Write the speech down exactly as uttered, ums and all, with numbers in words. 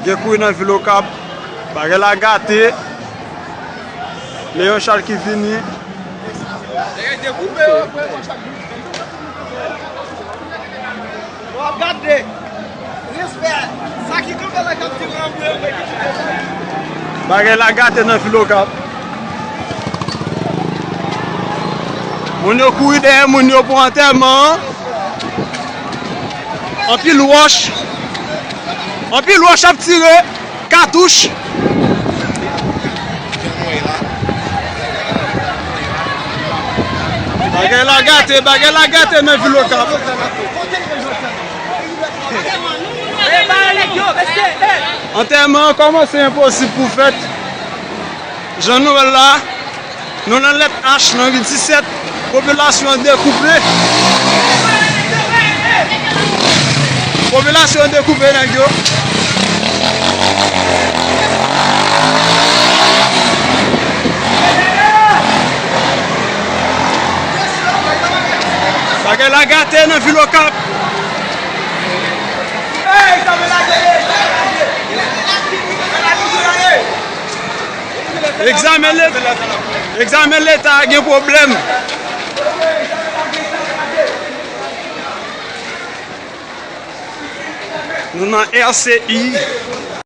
Gen kouri nan vil Okap. Bagay la gate. Leon Charles ki vini. Bagay la gate nan vil Okap. Moun yo kouri dèyè moun yo pou antèman an. Anpil wòch. Anpil wòch ap tire. Katouch. Bagay la gate, bagay la gate nan vil Okap. Antèman an kòmanse enposib pou fèt. Jan nou wè l la, nou nan lèt H, nan ri disèt, popilasyon an dekoupe. Popilasyon an dekoupe nèg yo. Bagay la gate nan vil Okap. Egzamen Leta, egzamen Leta gen pwoblèm. Nou nan R C I.